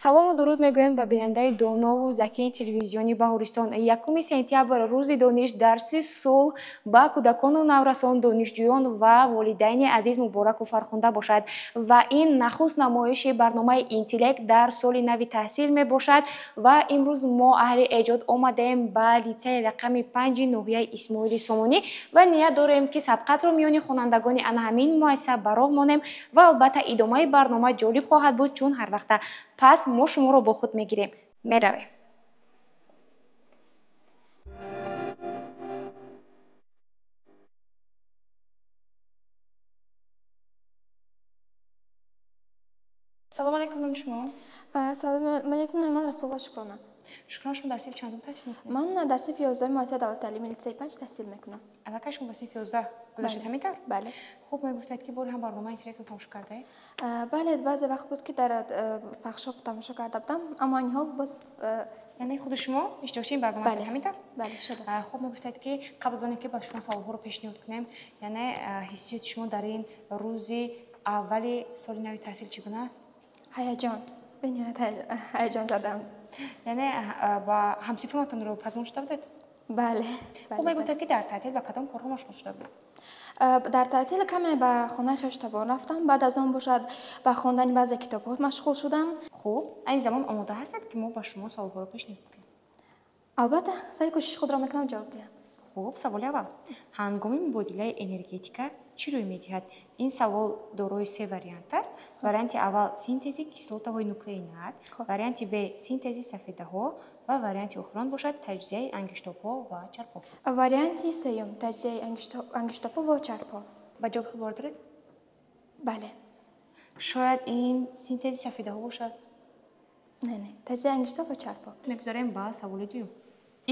Салому дуруд мегӯем ба бинандаи донову закии телевизиони Баҳористон. 1 сентябр, рӯзи дониш, дарси сулҳ ба кӯдакону наврасон, донишҷӯён ва волидайни азиз мубораку фархунда бошад. Ва ин нахуст намоиши барномаи Интеллект дар соли нави таҳсил мебошад ва имрӯз мо аҳли эҷод омадаем ба литсеи рақами 5 ноҳияи Исмоили Сомонӣ ва ният дорем, ки сабқатро миёни хонандагони ана ҳамин муассиса ба роҳ монем ва албатта идомаи барнома ҷолиб хоҳад буд, чун ҳар вақта. Пас мо шуморо бо худ мегирем. Меравем. Салом алейкум, номи шумо? Салом алейкум, номи ман Расулова Шукрона. Шукрона, шумо дар синфи чандум таҳсил мекунед? Ман дар синфи 11 муассисаи давлати таълими литсеи 5 таҳсил мекунам. Аллакай шумо ба синфи 11 гузаштед, ҳамин тавр? Бале. Хуб, мегуфтед, ки бори ҳам барномаи Интеллектро тамошо кардаед? Бале, баъзе вақт буд, ки дар пахшҳо тамошо карда будам, аммо айни ҳол боз Яъне худи шумо иштирокчии ин барнома ҳастед, ҳамин тавр? Бале, шод ҳастам. Хуб, мегуфтед, ки қабл аз оне ки ба шумо саволҳоро пешниҳод кунем, яъне ҳиссиёти шумо дар ин рӯзи аввали соли нави таҳсил чӣ гуна аст? Ҳаяҷон, бениҳоят ҳаяҷон задам. Яъне ба ҳамсинфонатонро пазмон шуда будед? Бале. Хуб, мегуфтед, ки дар таътил ба кадом корҳо машғул шуда будед? Дар таътил каме ба хонаи хешу-табор рафтам, баъд аз он бошад ба хондани баъзе китобҳо машғул шудам. Хуб, айни замон омода ҳастед, ки мо ба шумо саволҳоро пешниҳод кунем? Албатта, сари кӯшиши худро мекунам ҷавоб диҳам. Хуб, саволи аввал. Ҳангоми мубодилаи энергетика чӣ рӯй медиҳад? Ин савол дорои се вариант аст. Варианти аввал синтези кислотаҳои нуклеинат, варианти Б синтези сафедаҳо ва варианти охирон бошад таҷзияи ангиштобҳо ва чарбҳо. Варианти сеюм таҷзияи ангиштобҳо ва чарбҳо. Ба ҷавоби худ бовар доред? Бале. Шояд ин синтези сафедаҳо бошад? Не, не, таҷзияи ангиштоб ва чарбҳо. Мегузарем ба саволи дуюм.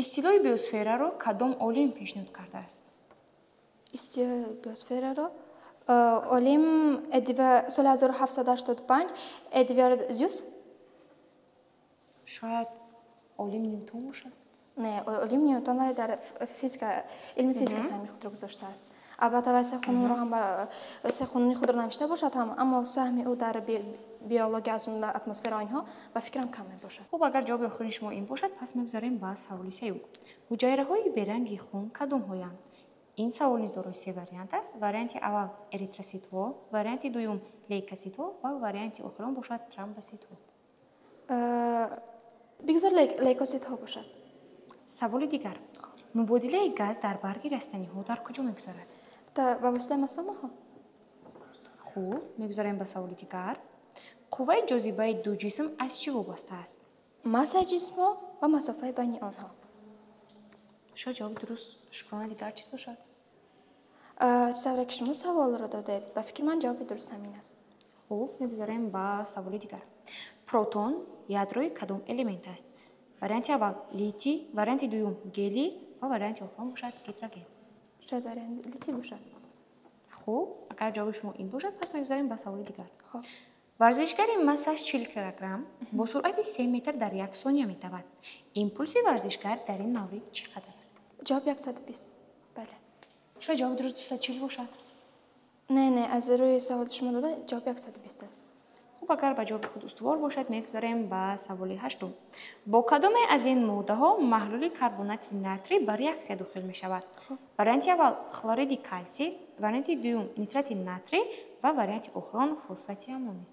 Истилоҳи биосфераро кадом олим пешниҳод кардааст? Истилоҳи биосфераро олим соли 1785 Эдвард Зюс? Шояд олим Ньютон бошад? Не, олим Ньютон вай дар физика, илми физика саҳми худро гузоштааст. Албатта вай се қонунро ҳам се қонуни худро навишта бошад ҳам, аммо саҳми ӯ дар биология, аз ҷумла атмосфера инҳо ба фикрам кам мебошад. Хуб, агар ҷавоби охирини шумо ин бошад, пас мегузарем ба саволи сеюм. Ҳуҷайраҳои беранги хун кадомҳоянд? Ин савол низ дорои се вариант аст. Варианти аввал эритроситҳо, варианти дуюм лейкоситҳо ва варианти охирон бошад тромбоситҳо. Бигзор лейкоситҳо бошад. Саволи дигар. Мубодилаи газ дар барги растаниҳо дар куҷо мегузарад? Ба воситаи масомаҳо. Хуб, мегузарем ба саволи дигар. Қувваи ҷозибаи ду ҷисм аз чӣ вобаста аст? Массаи ҷисмҳо ва масофаи байни онҳо. Шояд ҷавоби дуруст Шукрона дигар чиз бошад? Тавре ки шумо саволро додед, ба фикри ман ҷавоби дуруст ҳамин аст. Хуб, мегузарем ба саволи дигар. Протон ядрои кадом элемент аст? Варианти аввал литий, варианти дуюм гелий ва варианти охирон бошад гидроген. Шояд вариант литий бошад. Хуб, агар ҷавоби шумо ин бошад, пас мегузарем ба саволи дигар. Хуб. Варзишгари массаш 40 килограмм бо суръати 3 метр дар як сония метавад. Импулси варзишгар дар ин маврид чӣ қадар аст? Ҷавоб 120. Бале. Шояд ҷавоби дуруст 240 бошад? Не, не, аз рӯи саволи шумо дода ҷавоб 120 аст. Хуб, агар ба ҷавоби худ устувор бошад, мегузарем ба саволи ҳаштум. Бо кадоме аз ин моддаҳо маҳлули карбонати натрий ба реаксия дохил мешавад? Варианти аввал хлориди калсий, варианти дуюм нитрати натрий ва варианти охирон фосфати аммоний.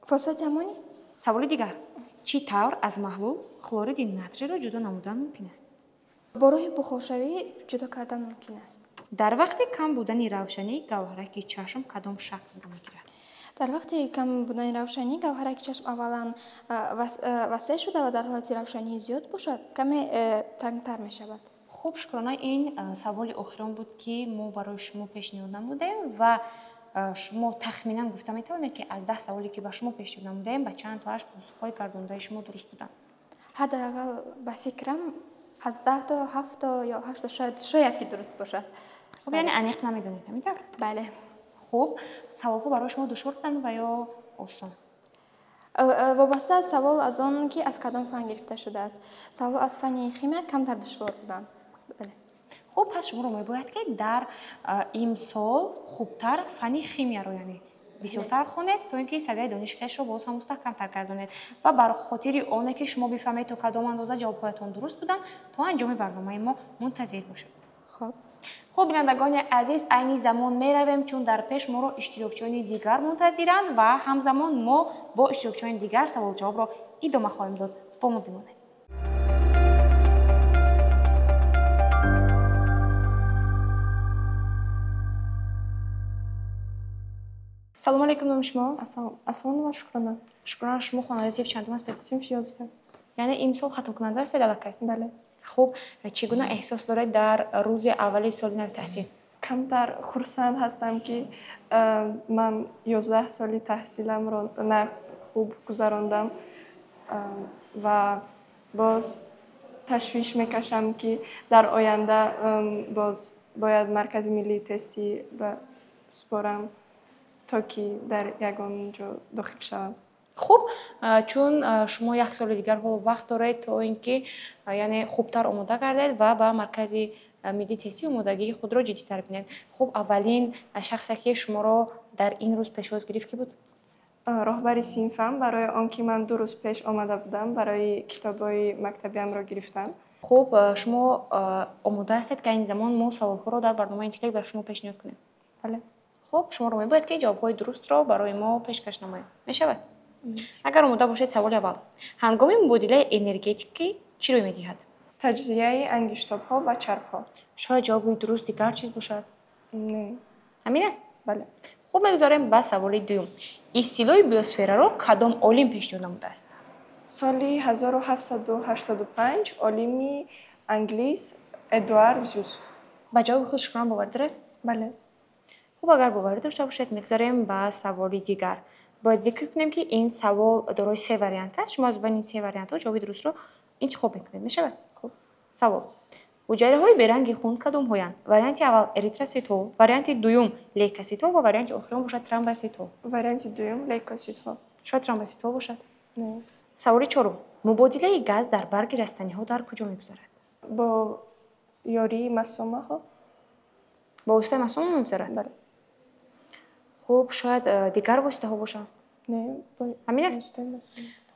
Фосфати аммоний? Саволи дигар. Чӣ тавр аз маҳлул хлориди натрийро ҷудо намудан мумкин аст? Бо роҳи бухоршавӣ ҷудо кардан мумкин аст. Дар вақти кам будани равшанӣ гавҳараки чашм кадом шаклро мегирад? Дар вақти кам будани равшанӣ гавҳараки чашм аввалан васеъ шуда ва дар ҳолати равшании зиёд бошад, каме тангтар мешавад. Хуб, Шукрона, ин саволи охирон буд, ки мо барои шумо пешниҳод намудем ва шумо тахминан гуфта метавонед, ки аз 10 саволе, ки ба шумо пешниҳод намудаем, ба чанд тоаш посухҳои гардондаи шумо дуруст буданд? Ҳадди ақал ба фикрам аз 10 то 7 то ё 8 то шояд ки дуруст бошад. Хуб, яъне аниқ намедонед, ҳамин тавр? Бале. Хуб, саволҳо барои шумо душвор буданд ва ё осон? Вобаста аз савол аз он, ки аз кадом фан гирифта шудааст. Савол аз фани химия камтар душвор буданд. Бале. Хуб, пас шуморо мебояд, ки дар имсол хубтар фани химияро, яъне Бисёртар хонед, то ин ки савияи дониши хешро боз ҳам мустаҳкамтар гардонед ва бар хотири оне ки шумо бифаҳмед то кадом андоза ҷавобҳоятон дуруст буданд, то анҷоми барномаи мо мунтазир бошед. Хуб. Хуб, бинандагони азиз, айни замон меравем, чун дар пеш моро иштирокчиёни дигар мунтазиранд ва ҳамзамон мо бо иштирокчиёни дигар саволҷавобро идома хоҳем дод. Бо мо бимонед. Салом алейкум, номи шумо? Аслонова Шукрона. Шукрона, шумо хонандаи синфи чандум ҳастед? Синфи 11. Яъне имсол хатмкунанда ҳастед аллакай? Бале. Хуб, чӣ гуна эҳсос доред дар рӯзи аввали соли нави таҳсил? Камтар хурсанд ҳастам, ки ман 11 соли таҳсиламро нағз хуб гузарондам ва боз ташвиш мекашам, ки дар оянда боз бояд маркази миллии тестӣ супорам, то ки дар ягон ҷо дохил шавам. Хуб, чун шумо як соли дигар ҳоло вақт доред, то ин ки яъне хубтар омода гардед ва ба маркази миллии тестӣ омодагии худро ҷиддитар бинед. Хуб, аввалин шахсе ки шуморо дар ин рӯз пешвоз гирифт ки буд? Роҳбари синфам, барои он ки ман 2 рӯз пеш омада будам, барои китобҳои мактабиамро гирифтам. Хуб, шумо омода ҳастед, ки айни замон мо саволҳоро дар барномаи интеллект ба шумо пешниҳод кунем? Бале. Хуб, шуморо мебояд ки ҷавобҳои дурустро барои мо пешкаш намоед. Мешавад? Агар омода бошед, саволи аввал. Ҳангоми мубодилаи энергетикӣ чӣ рӯй медиҳад? Таҷзияи ангишттобҳо ва чарбҳо. Шояд ҷавоби дуруст дигар чиз бошад? Не. Ҳамин аст? Бале. Хуб, мегузорем ба саволи дуюм. Истилоҳи биосфераро кадом олим пешниҳод намудааст? Соли 1785 олими англис Эдуард Зюс. Ба ҷавоби худ шукрона боварӣ доред? Бале. Хуб, агар боварӣ дошта бошед, мегузорем ба саволи дигар. Бояд зикр кунем, ки ин савол дорои се вариант аст. Шумо аз байни ин се вариантҳо ҷавоби дурустро интихоб мекунед. Мешавад? Хуб. Савол. Ҳуҷайраҳои беранги хун кадомҳоянд? Варианти аввал эритроситҳо, варианти дуюм лейкоситҳо ва варианти охирон бошад тромбоситҳо. Варианти дуюм лейкоситҳо. Шояд тромбоситҳо бошад? Не. Саволи чорум. Мубодилаи газ дар барги растаниҳо дар куҷо мегузарад? Бо ёрии масомаҳо. Бо воситаи масома мегузарад? Бале. Хуб, шояд дигар воситаҳо бошанд? Не, ҳамин аст?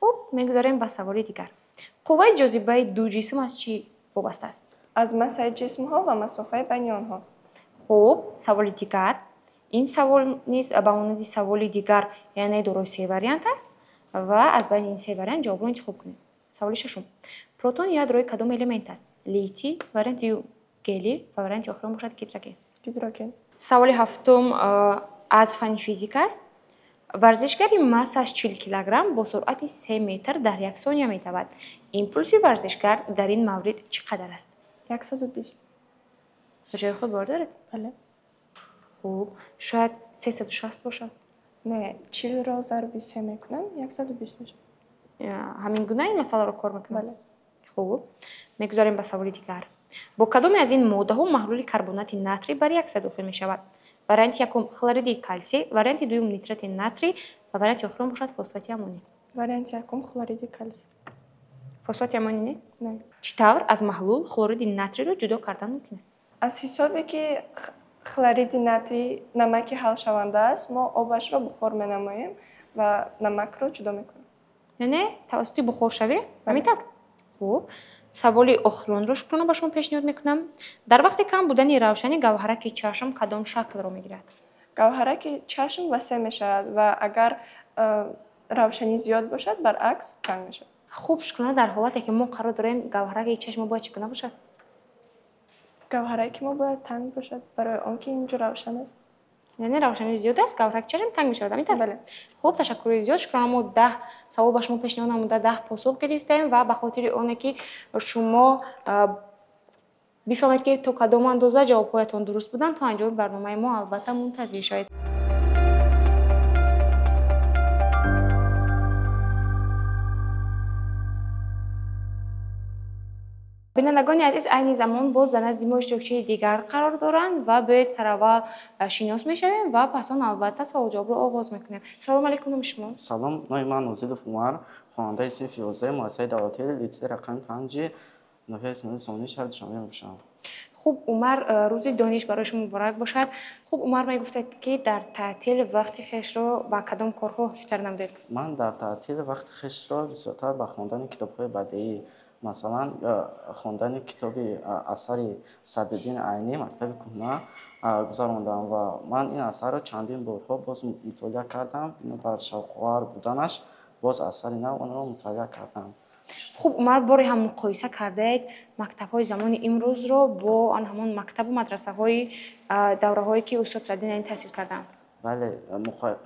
Хуб, мегузарем ба саволи дигар. Қувваи ҷозибаи ду ҷисм аз чӣ вобаста аст? Аз массаи ҷисмҳо ва масофаи байни онҳо. Хуб, саволи дигар. Ин савол низ ба монанди саволи дигар, яъне дорои се вариант аст ва аз байни ин се вариант ҷавобро интихоб кунед. Саволи шашум. Протон ядрои кадом элемент аст? Литий, варианти дуюм гелий ва варианти охирон бошад гидроген. Гидроген. Саволи ҳафтум аз фанни физика аст. Варзишгари массаш 40 килограмм бо суръати 3 метр дар як сония метавад. Импулси варзишгар дар ин маврид чӣ қадар аст? 120. Ба ҷои худ бор доред? Бале. Хуб, шояд 360 бошад? Не, 40-ро зарби 3 мекунам, 120 мешавад. Ҳамин гуна ин масъаларо кор мекунам? Бале. Хуб, мегузарем ба саволи дигар. Бо кадоме аз ин моддаҳо маҳлули карбонати натрий ба реаксия дохил мешавад? Варианти якум хлориди калсий, варианти дуюм нитрати натрий ва варианти охирон бошад фосфати аммоний. Варианти якум хлориди калсий. Фосфати аммоний не? Не. Чӣ тавр аз маҳлул хлориди натрийро ҷудо кардан мумкин аст? Аз ҳисобе ки хлориди натрий намаки ҳалшаванда аст, мо обашро бухор менамоем ва намакро ҷудо мекунем. Яъне тавассути бухоршавӣ? Ҳамин тавр? Хуб. Саволи охиронро шукрона ба шумо пешниҳод мекунам. Дар вақти кам будани равшанӣ гавҳараки чашм кадом шаклро мегирад? Гавҳараки чашм васеъ мешавад ва агар равшанӣ зиёд бошад, баръакс танг мешавад. Хуб, шукрона, дар ҳолате ки мо қарор дорем, гавҳараки чашм мо бояд чӣ гуна бошад? Гавҳараки мо бояд танг бошад, барои он ки инҷо равшан аст. Яъне равшанӣ зиёд аст, гавҳараки чашм танг мешавад, ҳамин тавр? Бале. Хуб, ташаккури зиёд. Шукрона, мо 10 савол ба шумо пешниҳод намуда, 10 посух гирифтем ва ба хотири оне ки шумо бифаҳмед, ки то кадом андоза ҷавобҳоятон дуруст буданд, то анҷоми барномаи мо албатта мунтазир шавед. Бинандагони азиз, айни замон боз дар назди мо иштирокчии дигар қарор доранд ва биёед сараввал шинос мешавем ва пас он албатта саволҷавобро оғоз мекунем. Салом алейкум, номи шумо? Салом, номи ман Нозилов Умар, хонандаи синфи 11 муассисаи давлатии литсей рақами 5 ноҳияи Исмоили Сомонӣ, шаҳри Душанбе мебошам. Хуб, Умар, рӯзи дониш барои шумо муборак бошад. Хуб, Умар, мегуфтед, ки дар таътил вақти хешро ба кадом корҳо сипар намудед? Ман дар таътил вақти хешро бисёртар ба хондани китобҳои бадеӣ, масалан, хондани китоби асари Садриддин Айнӣ «Мактаби кӯҳна» гузарондам ва ман ин асарро чандин борҳо боз мутолиа кардам. Бинобар шавқовар буданаш боз аз сари нав онро мутолиа кардам. Хуб, Умар, боре ҳам муқоиса кардаед мактабҳои замони имрӯзро бо он ҳамон мактабу мадрасаҳои давраҳое, ки устод Садриддин Айнӣ таҳсил карданд? Бале,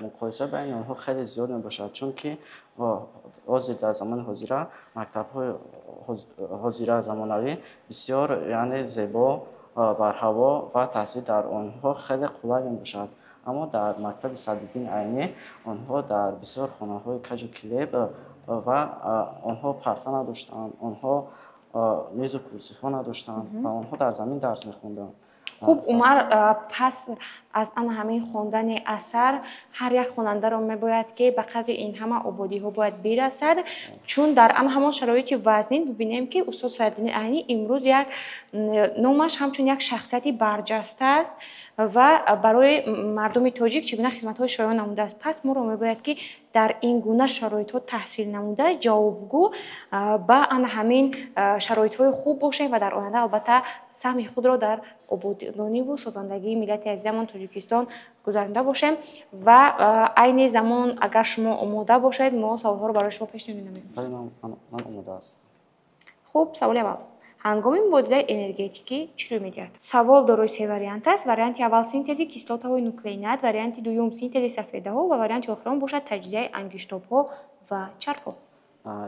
муқоиса байни онҳо хеле зиёд мебошад, чунки ҳозир дар замони ҳозира мактабҳои ҳозира замонавӣ бисёр, яъне, зебо, барҳаво ва таҳсил дар онҳо хеле қулай мебошад. Аммо дар мактаби Садриддин Айнӣ онҳо дар бисёр хонаҳои каҷу килеб ва онҳо парта надоштанд, онҳо мезу курсиҳо надоштанд ва онҳо дар замин дарс мехонданд. Хуб, Умар, пас аз ана ҳамин хондани асар ҳар як хонандаро мебояд, ки ба қадри ин ҳама ободиҳо бояд бирасад, чун дар ана ҳамон шароити вазнин бибинем, ки устод Садриддини Айнӣ имрӯз як номаш ҳамчун як шахсияти барҷаста аст ва барои мардуми тоҷик чӣ гуна хизматҳои шоён намудааст. Пас моро мебояд, ки дар ин гуна шароитҳо таҳсил намуда, ҷавобгӯ ба ана ҳамин шароитҳои хуб бошем ва дар оянда албатта саҳми худро дар ободониву созандагии миллати азизамон Тоҷикистон гузаронда бошем. Ва айни замон, агар шумо омода бошед, мо саволҳоро барои шумо пешниҳод менамоем. Бале, ман омода ҳастам. Хуб, саволи аввал: ҳангоми мубодилаи энергетикӣ чӣ рӯй медиҳад? Савол дорои се вариант аст. Варианти аввал синтези кислотаҳои нуклеинат, варианти дуюм синтези сафедаҳо ва варианти охирон бошад таҷзияи ангиштобҳо ва чарбҳо.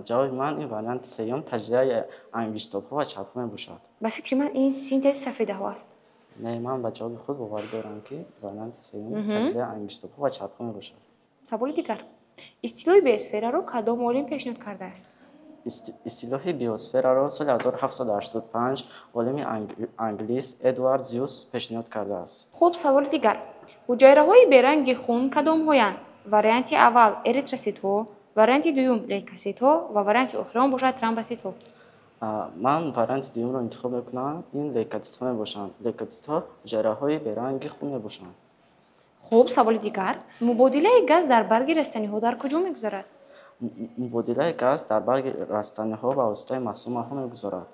Ҷавоби ман ин варианти сеюм, таҷзияи ангиштобҳо ва чарбҳо мебошад. Ба фикри ман, ин синтези сафедаҳо аст. Не, ман ба ҷавоби худ боварӣ дорам, ки варианти сеюм таҷзияи ангиштобҳо ва чарбҳо мебошад. Саволи дигар: истилоҳи биосфераро кадом олим пешниҳод кардааст? Истилоҳи биосфераро соли 1785 олими англис Эдвард Зюс пешниҳод кардааст. Хуб, саволи дигар: ҳуҷайраҳои беранги хун кадомҳоянд? Варианти аввал эритроситҳо, варианти дуюм лейкоситҳо ва варианти охирон бошад тромбоситҳо. Ман варианти дуюмро интихоб мекунам, ин лейкоцитҳо мебошанд. Лейкоцитҳо ҳуҷайраҳои беранги хун мебошанд. Хуб, саволи дигар: мубодилаи газ дар барги растаниҳо дар куҷо мегузарад? Мубодилаи газ дар барги растаниҳо ба воситаи масомаҳо мегузарад.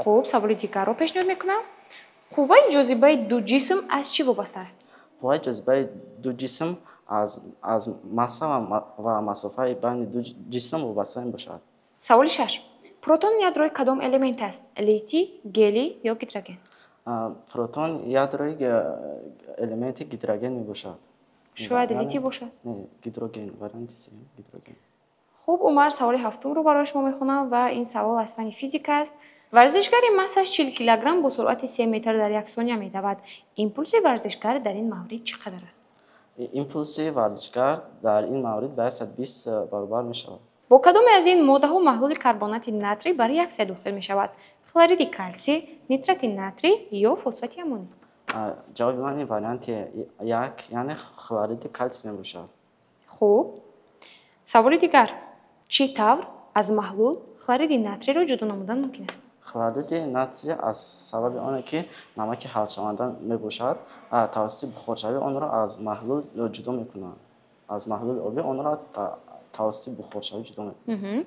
Хуб, саволи дигарро пешниҳод мекунам: қувваи ҷозибаи ду ҷисм аз чӣ вобаста аст? Қувваи ҷозибаи ду ҷисм аз масса ва масофаи байни ду ҷисм вобаста мебошад. Саволи шаш: протон ядрои кадом элемент аст? Литий, гелий ё гидроген? Протон ядрои элементи гидроген мебошад. Шояд литий бошад? Не, гидроген, варианти сеюм гидроген. Хуб, Умар, саволи ҳафтумро барои шумо мехонам ва ин савол аз фанни физика аст. Варзишгари массаш 40 килограмм бо суръати 3 метр дар як сония медавад. Импулси варзишгар дар ин маврид чӣ қадар аст? Импулси варзишгар дар ин маврид ба 120 баробар мешавад. Бо кадоме аз ин моддаҳо маҳлули карбонати натрий ба реаксия дохил мешавад? Хлориди калсий, нитрати натрий ё фосфати аммоний? Ҷавоби ман ин варианти як, яъне хлориди калсий мебошад. Хуб, саволи дигар: чӣ тавр аз маҳлул хлориди натрийро ҷудо намудан мумкин аст? Хлориди натрий аз сабаби оне ки намаки ҳалшаванда мебошад, тавассути бухоршавӣ онро аз маҳлул ҷудо мекунанд. Аз маҳлули обӣ онро тавассути бухоршавӣ ҷудо мекунанд.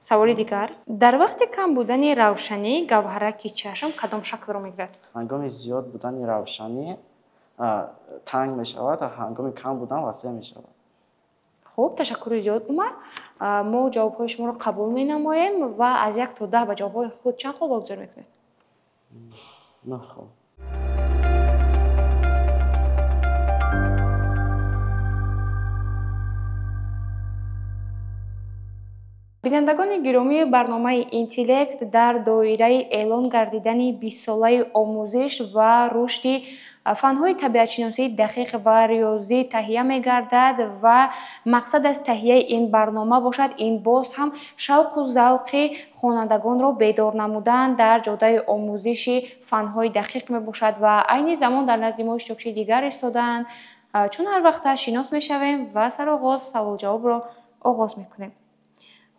Саволи дигар: дар вақти кам будани равшанӣ гавҳараки чашм кадом шаклро мегирад? Ҳангоми зиёд будани равшанӣ танг мешавад ва ҳангоми кам будан васеъ мешавад. Хуб, ташаккури зиёд, Умар. Мо ҷавобҳои шуморо қабул менамоем ва аз 1 то 10 ба ҷавобҳои худ чанд хол богузор мекунед? 9 хол. Бинандагони гиромӣ, барномаи Интеллект дар доираи эълон гардидани бистсолаи омӯзиш ва рушди фанҳои табиатшиносии дақиқ ва риёзӣ таҳия мегардад ва мақсад аз таҳияи ин барнома бошад, ин боз ҳам шавқу завқи хонандагонро бедор намудан дар ҷодаи омӯзиши фанҳои дақиқ мебошад. Ва айни замон дар назди мо иштирокчии дигар истодаанд. Чун ҳар вақта шинос мешавем ва сароғоз саволҷавобро оғоз мекунем.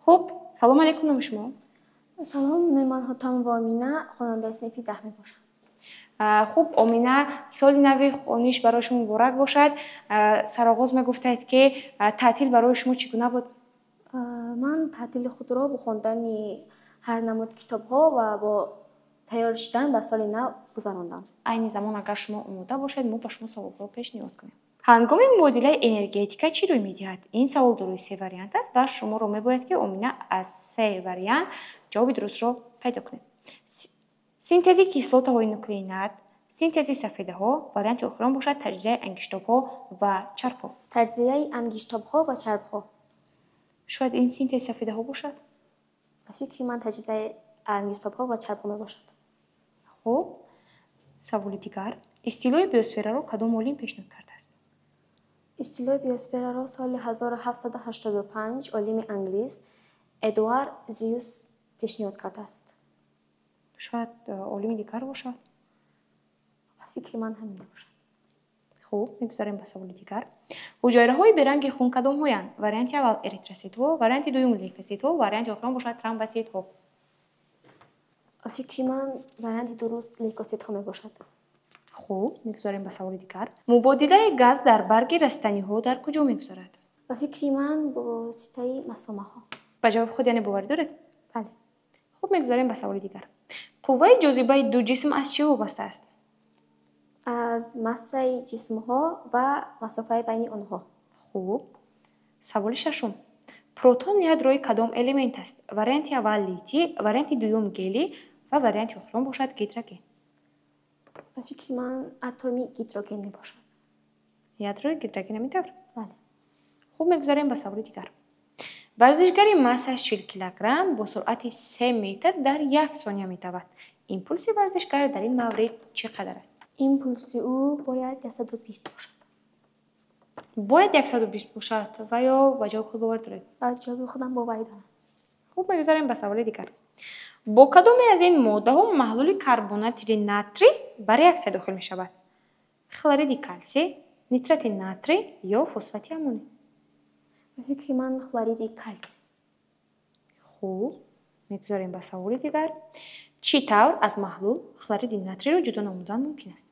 Хуб, салому алайкум, номи шумо? Салом, номи ман Ҳотамова Омина, хонандаи синфи 10 мебошам. Хуб, Омина, соли нави хониш барои шумо муборак бошад. Сароғоз мегуфтед, ки таътил барои шумо чӣ гуна буд? Ман таътили худро бо хондани ҳар намуд китобҳо ва бо тайёр шудан ба соли нав гузарондам. Айни замон агар шумо омода бошед, мо ба шумо саволҳоро пешниҳод кунем. Ҳангоми мубодилаи энергетика чӣ рӯй медиҳад? Ин савол дорои се вариант аст ва шуморо мебояд, ки, Омина, аз се вариант ҷавоби дурустро пайдо кунед. Синтези кислотаҳои нуклеинат, синтези сафедаҳо, варианти охирон бошад таҷзияи ангиштобҳо ва чарбҳо. Таҷзияи ангиштобҳо ва чарбҳо. Шояд ин синтези сафедаҳо бошад? Ба фикри ман, таҷзияи ангиштобҳо ва чарбҳо мебошад. Хуб, саволи дигар: истилоҳи биосфераро кадом олим пешниҳод кардааст? Истилоҳи биосфераро соли 1785 олими англис Эдуард Зюс пешниҳод кардааст. Шояд олими дигар бошад? Ба фикри ман, ҳамин мебошад. Хуб, мегузарем ба саволи дигар. Ҳуҷайраҳои беранги хун кадомҳоянд? Варианти аввал эритроситҳо, варианти дуюм лейкоситҳо, варианти охирон бошад тромбоситҳо. Ба фикри ман, варианти дуруст лейкоситҳо мебошад. Хуб, мегузарем ба саволи дигар. Мубодилаи газ дар барги растаниҳо дар куҷо мегузарад? Ба фикри ман, бо воситаи масомаҳо. Ба ҷавоби худ яъне боварӣ доред? Бале. Хуб, мегузарем ба саволи дигар. Қувваи ҷозибаи ду ҷисм аз чӣ вобаста аст? Аз массаи ҷисмҳо ва масофаи байни онҳо. Хуб, саволи шашум: протон ядрои кадом элемент аст? Варианти аввал литий, варианти дуюм гелий ва варианти охирон бошад гидроген. Ба фикри ман, атоми гидроген мебошад. Ядрои гидроген, ҳамин тавр? Бале. Хуб, мегузарем ба саволи дигар. Варзишгари массаш 40 килограмм бо суръати 3 метр дар як сония метавад. Импулси варзишгар дар ин маврид чӣ қадар аст? Импулси ӯ бояд 120 бошад. Бояд 120 бошад ва ё ба ҷавоби худ бовар доред? Ба ҷавоби худам боварӣ дорам. Хуб, мегузарем ба саволи дигар. Бо кадоме аз ин моддаҳо маҳлули карбонатри натрий ба реаксия дохил мешавад? Хлориди калсий, нитрати натрий ё фосфати аммоний? Ба фикри ман, хлориди калсий. Хуб, мегузарем ба саволи дигар. Чӣ тавр аз маҳлул хлориди натрийро ҷудо намудан мумкин аст?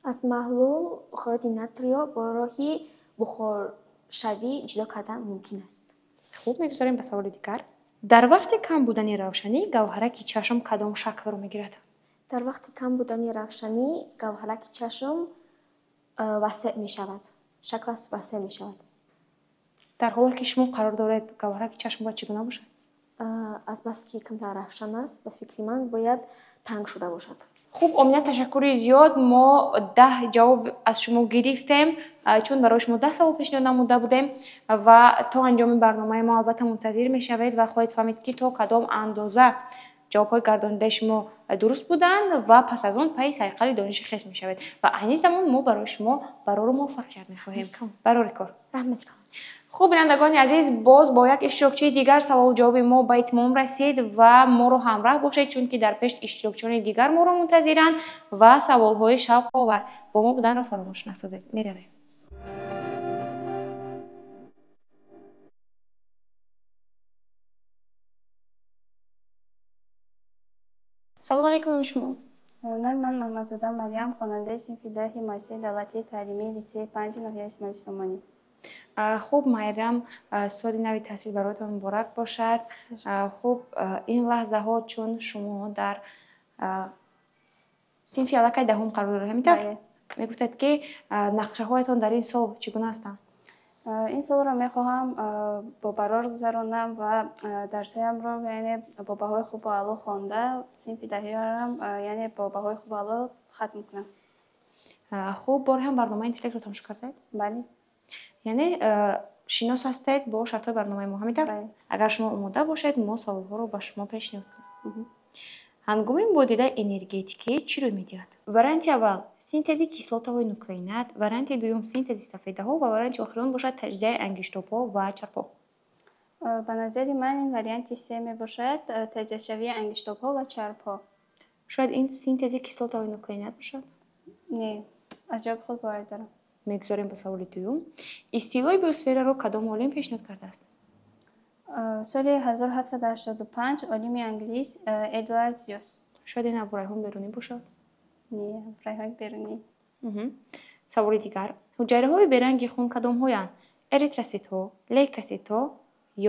Аз маҳлул хлориди натрийро бо роҳи бухоршавӣ ҷудо кардан мумкин аст. Хуб, мегузарем ба саволи дигар. Дар вақти кам будани равшанӣ гавҳараки чашм кадом шаклро мегирад? Дар вақти кам будани равшанӣ гавҳараки чашм васеъ мешавад, шаклаш васеъ мешавад. Дар ҳоле ки шумо қарор доред, гавҳараки чашм бояд чӣ гуна бошад? Азбаски камтар равшан аст, ба фикри ман, бояд танг шуда бошад. Хуб, Омина, ташаккури зиёд. Мо 10 ҷавоб аз шумо гирифтем, чун барои шумо 10 савол пешниҳод намуда будем, ва то анҷоми барномаи мо албатта мунтазир мешавед ва хоҳед фаҳмид, ки то кадом андоза ҷавобҳои гардонидаи шумо дуруст буданд, ва пас аз он пайи сайқали дониши хеш мешавед. Ва айни замон мо барои шумо барору муваффақият мехоҳем. Барори кор. Раҳмати калон. Хуб, бинандагони азиз, боз бо як иштирокчии дигар саволҷавоби мо ба итмом расид ва моро ҳамроҳ бошед, чунки дар пеш иштирокчиёни дигар моро мунтазиранд ва саволҳои шавқовар. Бо мо буданро фаромӯш насозед. Меравем. Салому алайкум шумо. Номи ман Маҳмадзода Марьям, хонандаи синфи 10-и муассисаи давлатии таълимии литсеи панҷи ноҳияи Исмоили Сомонӣ. Хуб, Майрам, соли нави таҳсил бароятон муборак бошад. Хуб, ин лаҳзаҳо чун шумо дар синфи аллакай 10-ум қарор доред, ҳамин тавр? Мегуфтед, ки нақшаҳоятон дар ин сол чӣ гуна ҳастанд? Ин солро мехоҳам бо барор гузаронам ва дарсҳоямро, яъне, бо баҳои хубу аъло хонда, синфи 10-ам, яъне, бо баҳои хубу аъло хатм кунам. Хуб, бори ҳам барномаи Интеллектро тамошо кардаед? Бале. Яъне шинос ҳастед бо шартҳои барномаи мо, ҳамин тавр? Агар шумо омода бошед, мо саволҳоро ба шумо пешниҳод кунем. Ҳангоми мубодилаи энергетикӣ чӣ рӯй медиҳад? Варианти аввал синтези кислотаҳои нуклеинат, варианти дуюм синтези сафедаҳо ва варианти охирон бошад таҷзияи ангиштобҳо ва чарбҳо. Ба назари ман, ин варианти се мебошад, таҷзияшавии ангиштобҳо ва чарбҳо. Шояд ин синтези кислотаҳои нуклеинат бошад? Не, аз ҷавоби худ боварӣ дорам. Мегузорем ба саволи дуюм. Истилоҳи биосфераро кадом олим пешниҳод кардааст? Соли 1785 олими англис Эдвард Зюс. Шояд ин Абурайҳон Берунӣ бошад? Не, ҳамраҳҳои берунӣ. Саволи дигар. Ҳуҷайраҳои беранги хун кадомҳоянд? Эритроситҳо, лейкоситҳо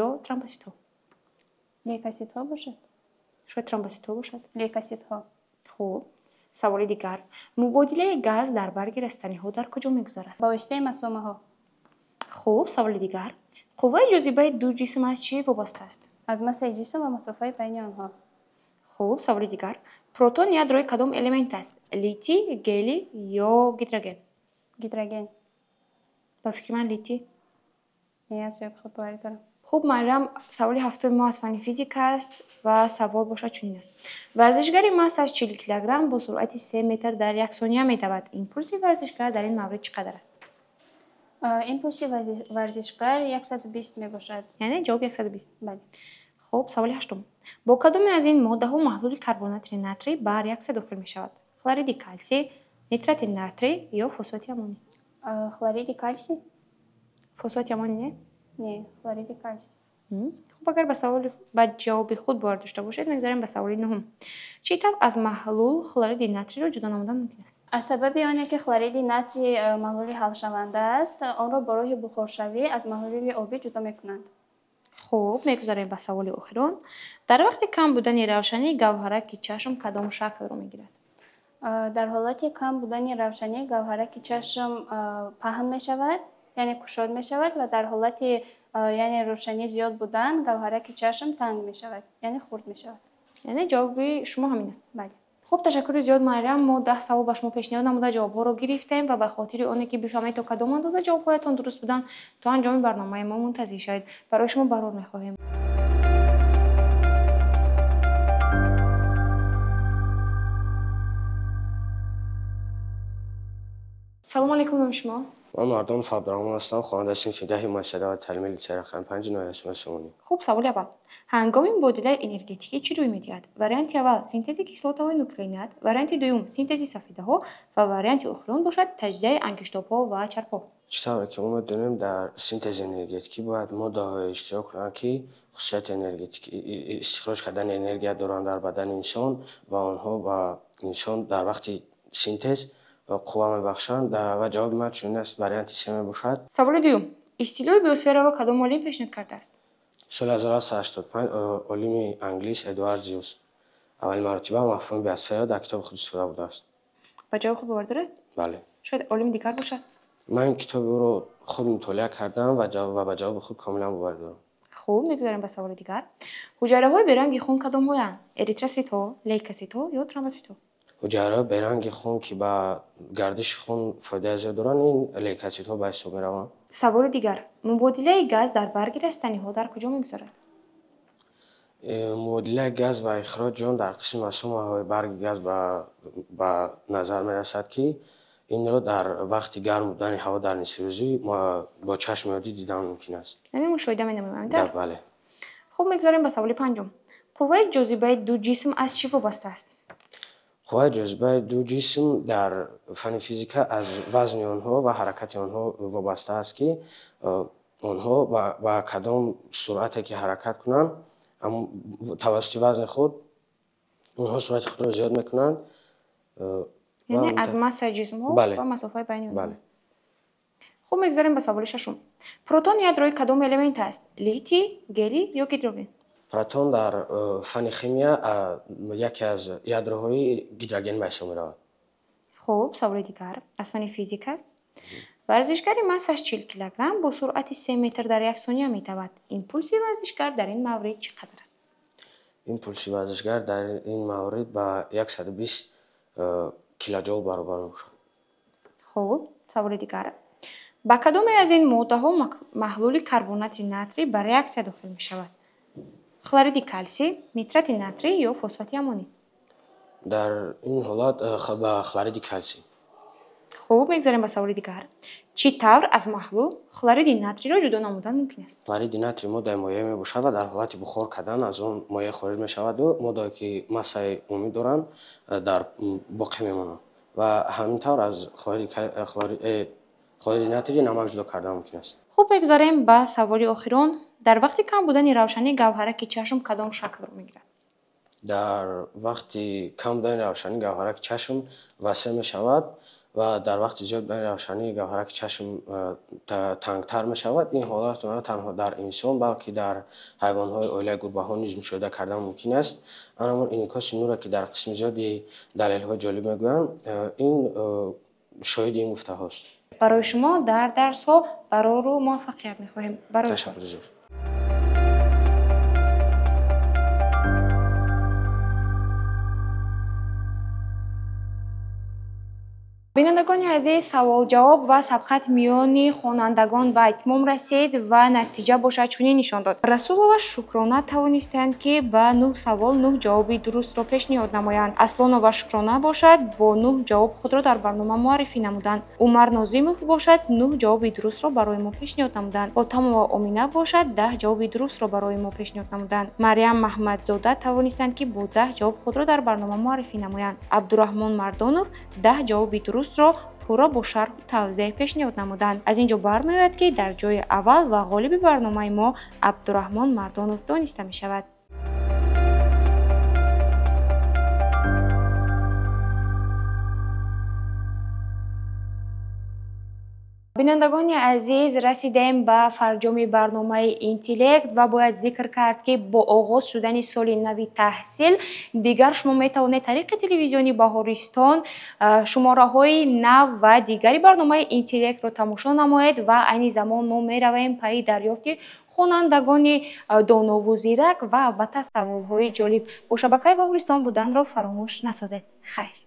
ё тромбоситҳо? Лейкоситҳо бошад? Шояд тромбоситҳо бошад? Лейкоситҳо. Хуб. Саволи дигар. Мубодилаи газ дар барги растаниҳо дар куҷо мегузарад? Ба воситаи масомаҳо. Хуб, саволи дигар. Қувваи ҷозибаи ду ҷисм аз чӣ вобаста аст? Аз массаи ҷисм ва масофаи байни онҳо. Хуб, саволи дигар. Протон ядрои кадом элемент аст? Литий, гелий ё гидроген? Гидроген. Ба фикри ман литий. Не, аз ҷавоби худ боварӣ дорам. Хуб, Майрам, саволи ҳафтуми мо аз фанни физика аст ва савол бошад чунин аст. Варзишгари массаш 40 килограмм бо суръати 3 метр дар як сония медавад. Импулси варзишгар дар ин маврид чӣ қадар аст? Импулси варзишгар 120 мебошад. Яъне ҷавоб 120? Бале. Хуб, саволи ҳаштум. Бо кадоме аз ин моддаҳо маҳлули карбонатри натрий ба реаксия дохил мешавад? Хлориди калсий, нитрати натрий ё фосфати аммоний? Хлориди калсий? Фосфати аммоний не? Не, хлориди калсий. Хуб, агар ба ҷавоби худ бовар дошта бошед, мегузарем ба саволи нуҳум. Чӣ тавр аз маҳлул хлориди натрийро ҷудо намудан мумкин аст? Аз сабаби оне ки хлориди натрий маҳлули ҳалшаванда аст, онро бо роҳи бухоршавӣ аз маҳлули обӣ ҷудо мекунанд. Хуб, мегузарем ба саволи охирон. Дар вақти кам будани равшанӣ гавҳараки чашм кадом шаклро мегирад? Дар ҳолати кам будани равшанӣ гавҳараки чашм паҳн мешавад, яъне кушод мешавад ва дар ҳолати яъне рӯшанӣ зиёд будан гавҳараки чашм танг мешавад, яъне хурд мешавад. Яъне ҷавоби шумо ҳамин аст? Бале. Хуб, ташаккури зиёд, Майрам. Мо 10 савол ба шумо пешниҳод намуда ҷавобҳоро гирифтем ва ба хотири оне ки бифаҳмед то кадом андоза ҷавобҳоятон дуруст буданд, то анҷоми барномаи мо мунтазир шавед. Барои шумо барор мехоҳем. Салому алайкум, номи шумо? Ман Мардонов Абдураҳмон ҳастам, хонандаи синфи 10 муассисаи давлати таълимии литсейи рақами 5 ноҳияи Исмоили Сомонӣ. Хуб, саволи аввал. Ҳангоми мубодилаи энергетикӣ чӣ рӯй медиҳад? Варианти аввал синтези кислотаҳои нуклеинат, варианти дуюм синтези сафедаҳо ва варианти охирон бошад таҷзияи ангиштобҳо ва чарбҳо. Чӣ тавре ки мо медонем, дар синтези энергетикӣ бояд моддаҳое иштирок кунанд, ки хусусияти энергетикӣ истихроҷ кардани энергия доранд дар бадани инсон ва онҳо ба инсон дар вақти синтез қувва мебахшанд ва ҷавоби ман чунин аст, варианти се мебошад. Саволи дуюм. Истилоҳи биосфераро кадом олим пешниҳод кардааст? Соли 1885 олими англис Эдуард Зиус аввалин маротиба мафҳуми биосфераро дар китоби худ истифода бурдааст. Ба ҷавоби худ бовар доред? Бале. Шояд олим дигар бошад? Ман китоби ӯро худ мутолиа кардам ва ба ҷавоби худ комилан бовар дорам. Хуб, мегузарем ба саволи дигар. Ҳуҷайраҳои беранги хун кадомҳоянд? Эритроситҳо, лейкоситҳо ё тромбоситҳо? Ҳуҷайраҳои беранги хун, ки ба гардиши хун фоидаи зиёд доранд, ин лейкоситҳо ба ҳисоб мераванд. Саволи дигар. Мубодилаи газ дар барги растаниҳо дар куҷо мегузарад? Мубодилаи газ ва ихроҷи он дар қисми масомаҳои барги газ ба назар мерасад, ки инро дар вақти гарм будани ҳаво дар нисфирӯзӣ бо чашми оддӣ дидан мумкин аст. Яъне мушоҳида менамоем, дар? Бале. Хуб, мегузарем ба саволи панҷум. Қувваи ҷозибаи ду ҷисм аз чӣ вобаста аст? Қувваи ҷозибаи ду ҷисм дар фанни физика аз вазни онҳо ва ҳаракати онҳо вобаста аст, ки онҳо ба кадом суръате ки ҳаракат кунанд, тавассути вазни худ онҳо суръати худро зиёд мекунанд. Яъне аз массаи ҷисмҳо ва масофаи байни онҳо. Бале. Хуб, мегузарем ба саволи шашум. Протон ядрои кадом элемент аст? Литий, гелий ё гидроген? Протон дар фанни химия яке аз ядроҳои гидроген ба ҳисоб меравад. Хуб, саволи дигар аз фанни физика аст. Варзишгари массаш 40 килограмм бо суръати 3 метр дар як сония метавад. Импулси варзишгар дар ин маврид чӣ қадар аст? Импулси варзишгар дар ин маврид ба 120 килоҷоул баробар мебошад. Хуб, саволи дигар. Ба кадоме аз ин моддаҳо маҳлули карбонати натрий ба реаксия дохил мешавад? Хлориди калсий, нитрати натрий ё фосфати аммоний? Дар ин ҳолат ба хлориди калсий. Хуб, мегузарем ба саволи дигар. Чӣ тавр аз маҳлул хлориди натрийро ҷудо намудан мумкин аст? Хлориди натрий моддаи моеъ мебошад ва дар ҳолати бухор кардан аз он моеъ хориҷ мешаваду моддае ки массаи умумӣ доранд дар боқӣ мемонанд ва ҳамин тавр аз хлориди натрий намак ҷудо кардан мумкин аст. Хуб, мегузарем ба саволи охирон. Дар вақти кам будани равшанӣ гавҳараки чашм кадом шаклро мегирад? Дар вақти кам будани равшанӣ гавҳараки чашм васеъ мешавад ва дар вақти зиёд будани равшанӣ гавҳараки чашм тангтар мешавад. Ин ҳолатро на танҳо дар инсон, балки дар ҳайвонҳои оилаи гурбаҳо низ мушоҳида кардан мумкин аст. Ҳамон инъикоси нуре, ки дар қисми зиёди далелҳои ҷолиб мегӯянд, ин шоҳиди ин гуфтаҳост. Барои шумо дар дарсҳо барору муваффақият мехоҳем. Ташаккур зиёд. Бинандагони азиз, савол-ҷавоб ва сабқат миёни хонандагон ба итмом расид ва натиҷа бошад чунин нишон дод. Расулова Шукрона тавонистанд, ки ба 9 савол 9 ҷавоби дурустро пешниҳод намоянд. Аслонова Шукрона бошад бо 9 ҷавоб худро дар барнома муаррифӣ намуданд. Умар Нозимов бошад 9 ҷавоби дурустро барои мо пешниҳод намуданд. Хотамова Омина бошад 10 ҷавоби дурустро барои мо пешниҳод намуданд. Марьям Маҳмадзода тавонистанд, ки бо 10 ҷавоб худро дар барнома муаррифӣ намоянд. Абдураҳмон Мардонов 10 ҷавоби дуруст ро пурра бо шарҳу тавзеҳ пешниҳод намуданд. Аз ин ҷо бармеояд, ки дар ҷои аввал ва ғолиби барномаи мо Абдураҳмон Мардонов дониста мешавад. Бинандагони азиз, расидем ба фарҷоми барномаи Интеллект ва бояд зикр кард, ки бо оғоз шудани соли нави таҳсил дигар шумо метавонед тариқи телевизиони Баҳористон шумораҳои нав ва дигари барномаи Интеллектро тамошо намоед ва айни замон мо меравем пайи дарёфти хонандагони донову зирак ва албатта саволҳои ҷолиб. Бо шабакаи Баҳористон буданро фаромӯш насозед. Хайр.